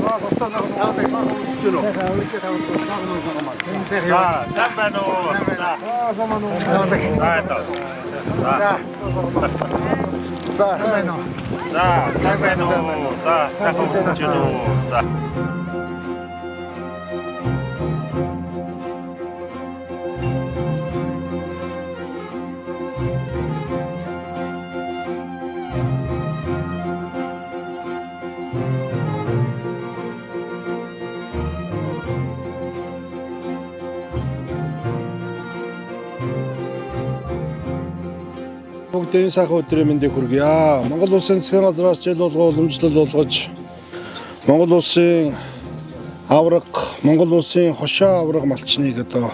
За, сайн байна уу? За. За. За. За, сайн байна уу? За, сайн байна уу? За, сайн байна уу? За. Бүгдийн сайхан өдрийн мэндийг хүргье. Монгол Улсын засгийн газраас жил болгон уламжлал болгож Монгол Улсын авраг, Монгол Улсын хошоо авраг малчныг одоо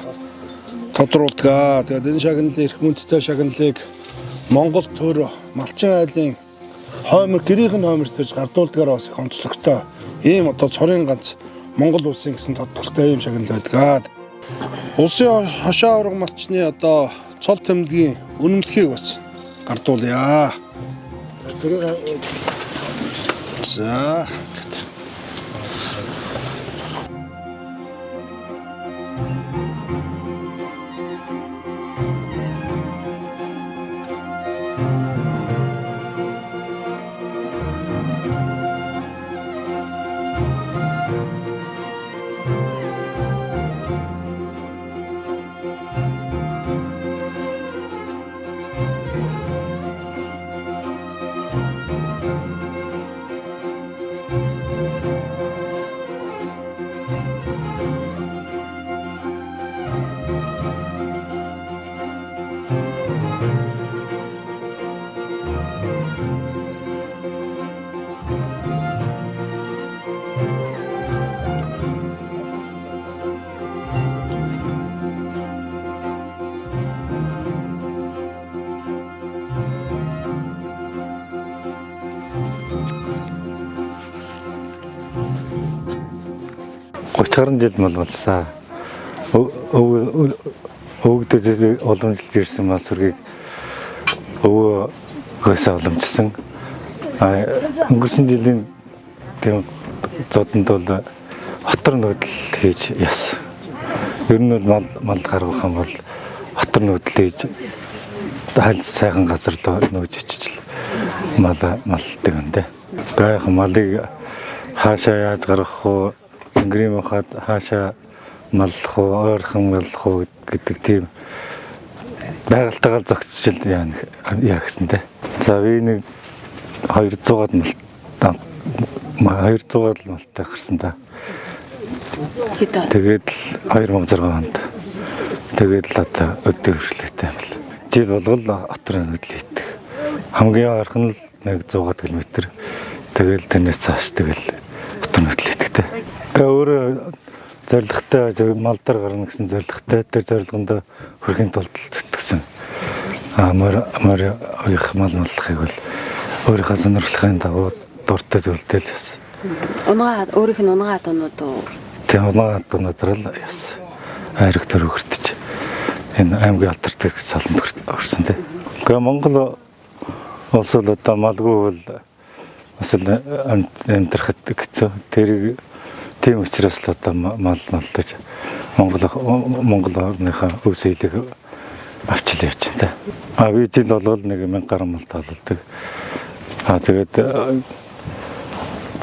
тодруулдаг. Тэгээд энэ шагналыг эрх мэдэлтэй шагналыг Монгол төр малчин айлын хоймор гэрийнх нь хоймор төрж гардуулдгаар бас их онцлогтой. Ийм одоо цорын ганц Монгол Улсын гэсэн тодтолтой ийм шагнал байдаг. Улсын хошоо авраг малчны одоо цол тэмдгийн үнэмлэхийг бас гардуулъя. За. Гаруй жил мал малсан. Өвгдөж уламжлалт ирсэн мал сүргийг өвгөөсөө уламжилсан. Өнгөрсөн жилийн тийм зодонд бол отор нүүдэл хийж ясан. Ер нь бол мал гаргах юм бол отор нүүдэл хийж хайл сайхан газар руу нүүж очиж мал малдаг юм дээ. Гайх малыг хаашаа яаж гаргах вэ? Тэнгэрийн махад хаашаа маллах уу, ойрхон маллах уу гэдэг тийм байгальтайгаа зохицож яа гэсэн те. За би нэг 200-аад мал 200-аад малтай гарсан та. Тэгээд л 2006 онд. Тэгээд л одоо өдөр хүрэлээтэй юм л. Жил болгол отрын хөдөл хийдэг. Хамгийн ойрхон л нэг 100 км. Тэгэл тэрнээс цааш тэгэл отрын хөдөл хийдэг те. Тэгээ өөрөө зорилготой мал дээр гарна гэсэн зорилготой тэр зорилгонд хүрэхин тулд зүтгэсэн. Морь уях мал маллахыг бол өөрийнхөө сонирхлын дагуу дуртай зүйлтэй л яасан. Унгаа өөрийнх нь унгаа адуунууд уу? Тийм унгаа адуунуудаар л яасан. Айраг төр өгөртөж энэ аймгийн алдартай саланд өрсөн те. Гэхдээ Монгол улс бол одоо малгүй бол бас л амьдрахад хэцүү. Тэрийг тийм учраас л одоо мал маллаж Монгол орныхаа өв соёлыг авчил явж байна. А би жил болгол нэг 1000 гаруй мал таалалдаг. А тэгээд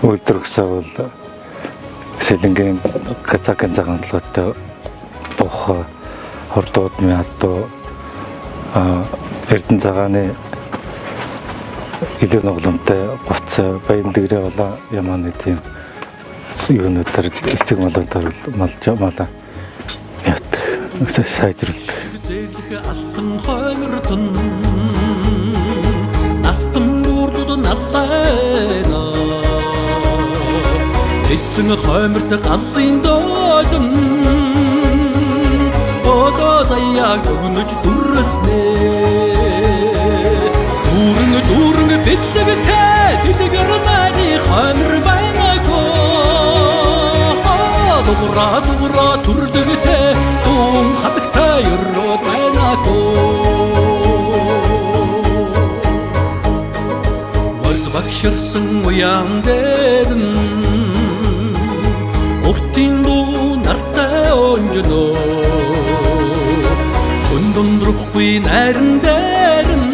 үйлдвэр бол Сэлэнгийн Казакын цагаан толгойтой бух хордууд мядуу Эрдэнэ цагааны илүү нугламтай гоц баянлэгрээ болоо ямаа нэг тийм юунуудаар эцэг малуудаар малж малаа ятг сайжруулдаг. Зээлэх алтан хоймортон настан бүрдүүд навтайна эцэн хойморт галын доолон одоо заяаг зөгнөж дүрлснэ дүүрэн дүүрэн бэлэгтэй дэлгэр нари хоймор байна дуграа дуграа төрлөгтэй дуун хадагтай өрөө байна морд багширсан уян дэрэн Зогсохгүй найран дээр нь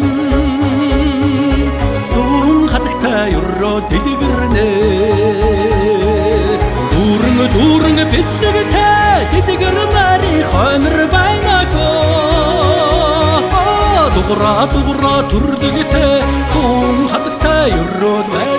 Сүүн хатагтай өрөө дэлгэрнэ. Дүүрэн дүүрэн бэлэгтэй дэлгэр нарийн хоймор байна хөө. Дуграа дуграа төрлөгтэй түн хатагтай өрөө.